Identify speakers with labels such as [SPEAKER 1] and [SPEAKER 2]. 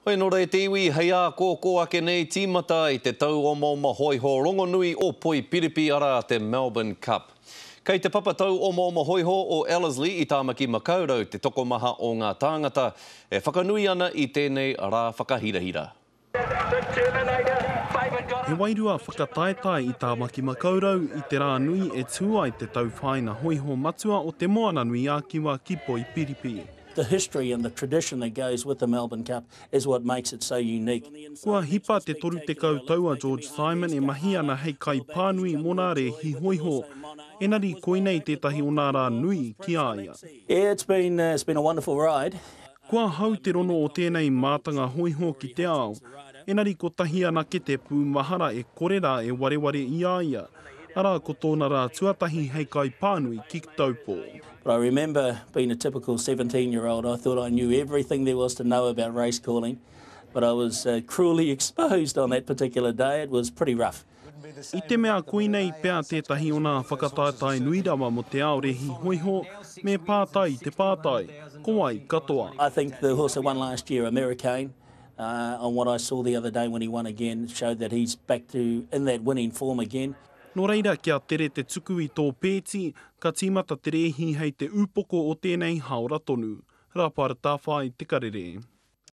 [SPEAKER 1] Hoi anō rā e te iwi, hei ākōkō ake nei tīmata ai te tauomaoma hōiho rongonui o Poipiripi arā te Melbourne Cup. Kei te papa tauomaoma hōiho o Ellerslie i Tāmaki Makaurau te tokomaha o ngā tāngata e whakanui ana i tēnei rā whakahirahira.
[SPEAKER 2] He wairua whakataetae i Tāmaki Makaurau i te rā nui e tū ai te tauwhāinga hōiho matua o Te Moananui-a-Kiwa ki Poipiripi.
[SPEAKER 3] The history and the tradition that goes with the Melbourne Cup is what makes it so unique.
[SPEAKER 2] Kua hipa te 30 tau a George Simon e mahi ana hei kaipānui mō nā rēhi hōiho, engari koinei tētahi o nā rā nui ki a ia.
[SPEAKER 3] Yeah, it's been, it's been a wonderful ride.
[SPEAKER 2] Kua hau te rono o tēnei mātanga hōiho ki te ao, engari kotahi anake te pūmahara e kore rā e wareware i a ia, arā ko tōna rā tuatahi hei kaipānui ki Taupō.
[SPEAKER 3] But I remember being a typical 17 year old, I thought I knew everything there was to know about race calling, but I was uh, cruelly exposed on that particular day. It was pretty rough.
[SPEAKER 2] I te mea koinei pea tētahi o nā whakataetae nui rawa mō te ao rēhi hōiho, me pātai te pātai, ko wai katoa?
[SPEAKER 3] I think the horse that won last year, Americane, uh, on what I saw the other day when he won again, showed that he's back to in that winning form again.
[SPEAKER 2] Nō reira, kia tere te tuku i tō pēti, ka tīmata te rēhi hei te upoko o tēnei hāora tonu. Rāpara Tāwhai, Te Karere.